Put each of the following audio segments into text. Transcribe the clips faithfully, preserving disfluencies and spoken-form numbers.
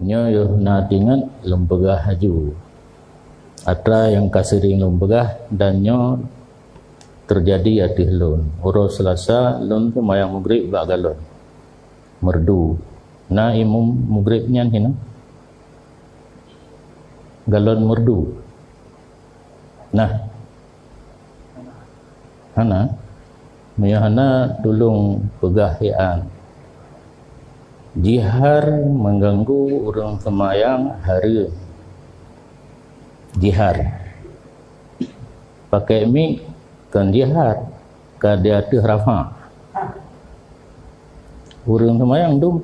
Nyoe yoh na teuingat lôn peugah laju. Atra nyang ka seuring lôn peugah dan nyoe teujadi ateueh lôn. Uroe Seulasa lôn seumayang Maghrib bak galon meurdu. Na imum Maghrib nyan hinoe? Galon meurdu. Nah. Hana. Meunyoe hana, tulông peugah hian. Jihar meuganggu ureuëng seumayang hareuem. Jihar. Pakai mik kon jihar, ka di ateueh rafa'. Ureuëng seumayang dum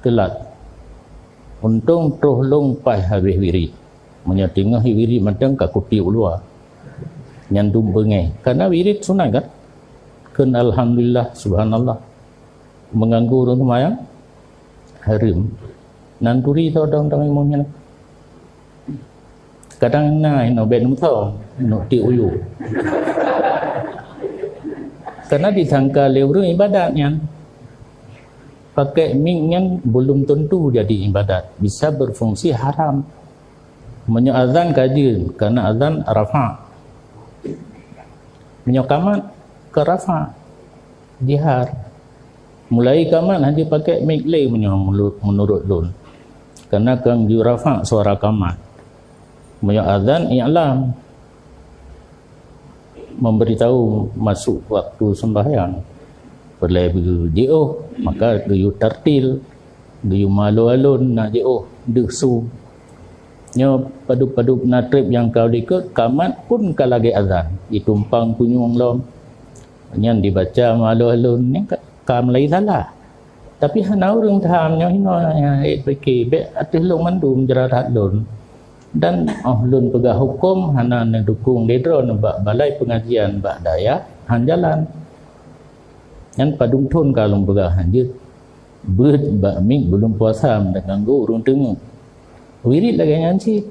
teulat. Untông troh lông paih habéh wirit. Meunyoe teungoh wirit mantong ka kutiek u luwa. Nyan dum beungéh. Karena wirit sunat kan? Kheun alhamdulillah, subhanallah. Meuganggu ureuëng seumayang hareuem. Nan turi tho dong-dong imum nyan. Kadang na inoe bèk neumeusom, neuk tiek u yue. Karena disangka lé ureuëng ibadat nyan. Pakai mik nyan belum tentu jadi ibadat, bisa berfungsi haram. Meunyoe azan ka jeuet, karena azan rafa'. Meunyoe kamat, ka rafa'. Jihar. Mulai kamat hana pakai mik lé meunyoe mulu-, meunurot lôn. Karena kang jirafa' suara kamat. Meunyoe azan, i'lam. Memberitahu masuk waktu sembahyang. Peureulée beujiôh, maka geuyue tartil, geuyue meualon-alon na jiôh deuh su. Nyoe padub-padub na treb nyang ka likot, kamat pun ka lagée azan, jitumpang punyueng lom. Nyan dibaca meualon-alon, nyan ka, ka mulai salah. Tapi hana ureuëng tham nyoe hinoe nyang ék pike, bék ateueh lôn mandum jeurah that lôn. Dan óh lôn peugah huköm hana neudukong lé droe nibak balai peungajian bak dayah han jalan. Nyan padum thon ka lôn peugah han jeuet. Beuet bak miet buleuen puasa meuganggu ureuëng teungeut. Wirit lagée nyan cit.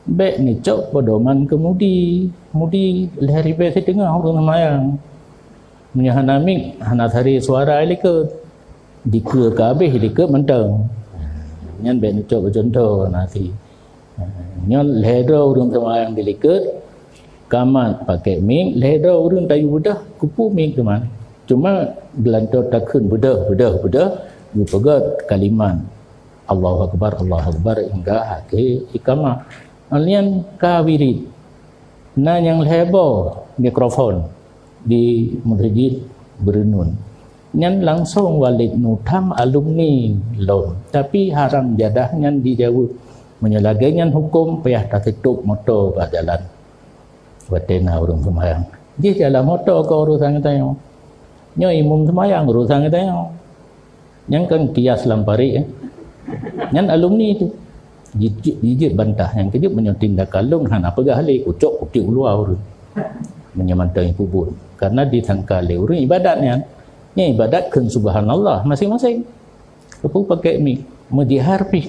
Bék neucok peudoman keu mudi. Mudi lhée ribée siteungoh ureuëng seumayang. Meunyoe hana miek, hana sari suara i likot. Dikeue ka habéh, i likot mantong. Nyan bék neucok keu cuntoh na si. Nyoe lhée droe ureuëng seumayang di likot, kamat pakai miek, lhée droe ureuëng tayue beudôh, keupeue miek teuma. Cuma geulantoe takheun beudôh, beudôh, beudôh, geupeugét kalimat Allahu Akbar, Allahu Akbar hingga akhé iqamah. Nyan ka wirit. Na nyang lhée boh mikrofon di Meuseujid Beureunuen. Nyan langsong Walid Nutham alumni lom. Tapi haram jadah nyan dijaweueb. Meunyoe lagée nyan huköm, payah taseutôb moto bak jalan. Watée na ureuëng seumayang. Jih jalan moto keu urosan geutanyoe. Nyoe imum seumayang urosan geutanyoe. Nyan kan kias lam parit, eh. Nyan alumni tu. Jijeuet, jijeuet bantah nyang keujeuet meunyoe tindakan lôn hana peugah lé, kucok kutik u luwa ureuëng. Meunyoe mantong ipubuet. Karena disangka lé ureuëng ibadat nyan. Nyan ibadat kheun subhanallah masing-masing. Keupeue pakai mic? Meujihar pih.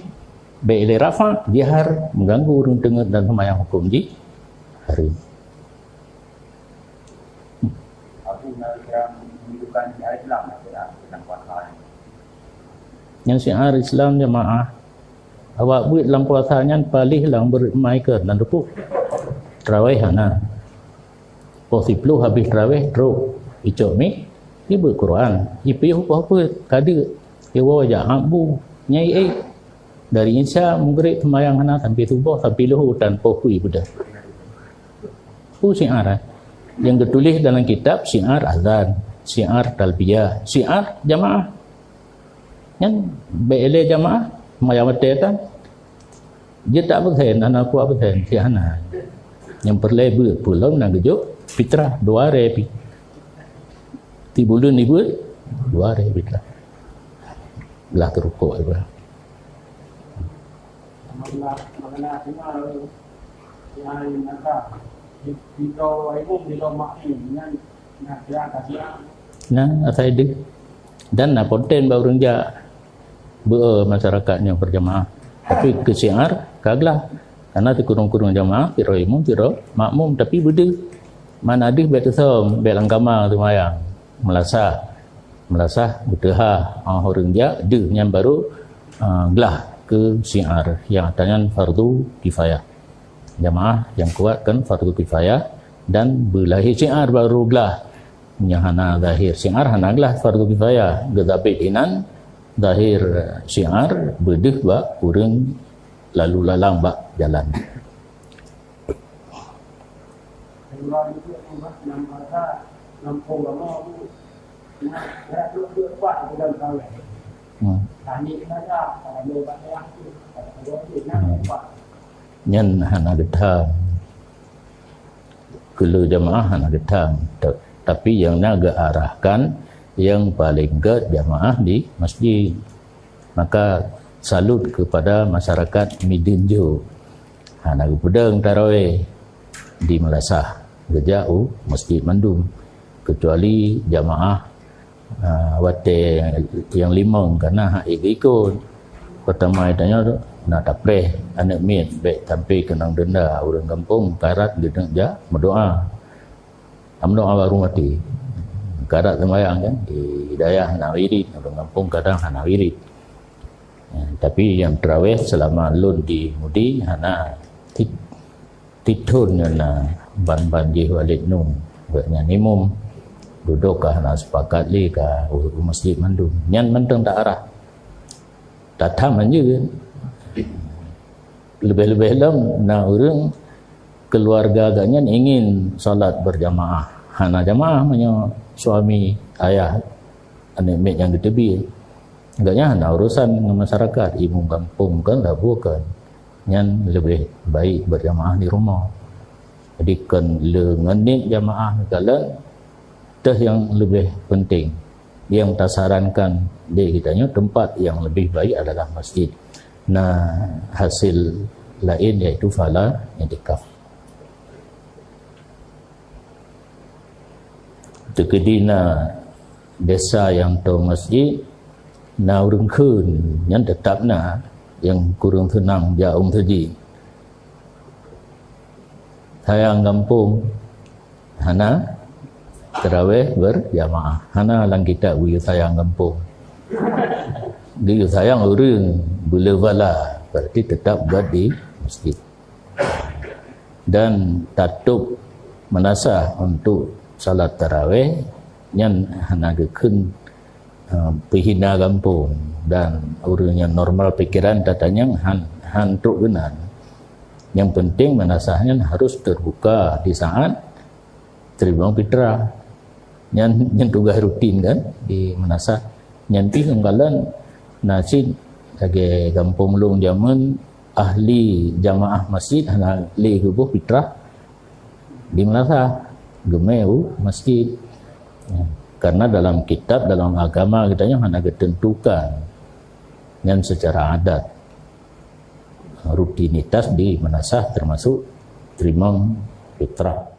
Bék lé rafa', jihar, meuganggu ureuëng teungeut dan seumayang huköm jih hareuem. Aku nak yang menunjukkan syiar Islam, aku nak tentang puasa ni. Nyang syiar Islam jamaah, awak buet lam puasa nyan paléh lam beureumai keu nan teupeu. Tarawih hana. Poh siploh habéh tarawih, trok. Icok mic, ibeuet Quran. Ipiôh poh peuet, kadeuk. Iwoe jak abu, nyai éh. Dari Isya, Maghrib, seumayang hana sampai suboh, sampai luhur dan poh kui beudôh. Peue syiar, eh? Nyang geutuléh dalam kitab syiar azan, syiar talbiyah, syiar jamaah. Nyan bék lé jamaah, seumayang watée tan. Jeuet absen, hana ku absen, si hana. Nyang peureulée beuet peue lom na geujok fitrah dua rée pi. Tibuleuen ibeuet dua rée fitrah. Glah keurukok iba. Nah, asai deuh. Dan na konten bak ureuëng jak beu masyarakat nyang berjamaah. Tapi keu syiar ka glah. Karena sikureueng-kureueng jamaah, sidroe imum, sidroe makmum, tapi beudeuh. Mana deuh bék teusom, bék lam kama seumayang. Meulasah. Meulasah beuteuha, ah, ureuëng jak deuh nyan baru, ah, glah. ke syiar, nyang ata nyan fardu kifayah. Jamaah nyang kuat kan fardu kifayah dan beulahé syiar baru glah. Nyang hana zahir syiar hana glah fardu kifayah. Geuzabit inan zahir syiar beudeuh bak ureuëng lalu lalang bak jalan. Hmm. Hmm. Nyan hana geutham. Keu le jamaah hana geutham. Ta-, tapi nyang na geuarahkan nyang paleng gét jamaah di masjid. Maka salut kepada masyarakat Midin Jok. Hana geupeudong taraweh di meulasah, geujak u masjid mandum, kecuali jamaah, ah, watée nyang limong, karena hak ikot-ikot. Pertama tanyoe na tapreh aneuk miet, bék sampai keunong denda ureuëng gampông karat geuneuk jak meudoá. Amno awak rumah ti. Karat sembahyang kan, di dayah hana wirit, ureuëng gampông kadang hana wirit. Ya, tapi nyang taraweh selama lôn di Mudi hana tit-, tithon nyan na ban-ban jih Walid Nu. Buet nyan imum. Dudok ka hana sepakat lé ka u masjid mandum. Nyan mantong tak arah. Tatham manja. Leubeh-leubeh lom na ureuëng keluarga geuh nyan ingin salat berjamaah. Hana jamaah meunyoe suami ayah aneuk miet nyang geuteubiet. Geuh nyan hana urusan ngon masyarakat, imum gampông kan, labu kan. Nyan leubeh baik berjamaah di rumoh. Jadi kon le ngon niet jamaah meukalon teuh nyang leubeh penting. Nyang tasarankan lé geutanyoe tempat nyang leubeh baik adalah masjid. Na hasil laén yaitu pahala iktikaf. Teukeudi na desa nyang toe masjid, na ureuëng kheun nyan teutap na nyang kureueng seunang jak u masjid. Sayang gampông hana taraweh berjamaah. Hana lam kitab geuyue sayang gampông. Geuyue sayang ureuëng beu le bala, berarti teutap gét di masjid. Dan tatôb meunasah untuk salat taraweh nyan hana geukheun, eh, peuhina gampông dan ureuëng nyang normal pikeran tatanyong han, han trok geunan. Nyang penting meunasah nyan harus terbuka di saat teurimong fitrah. Nyan, nyan tugaih rutin kan di meunasah. Nyan pih lom kalon na cit lagée gampông lôn jameun ahli jamaah masjid hana lé geuboh fitrah di meunasah, geumé u masjid. Ya. Karena dalam kitab, dalam agama geutanyoe hana geuteuntukan nyan secara adat. Rutinitas di meunasah termasuk teurimong fitrah.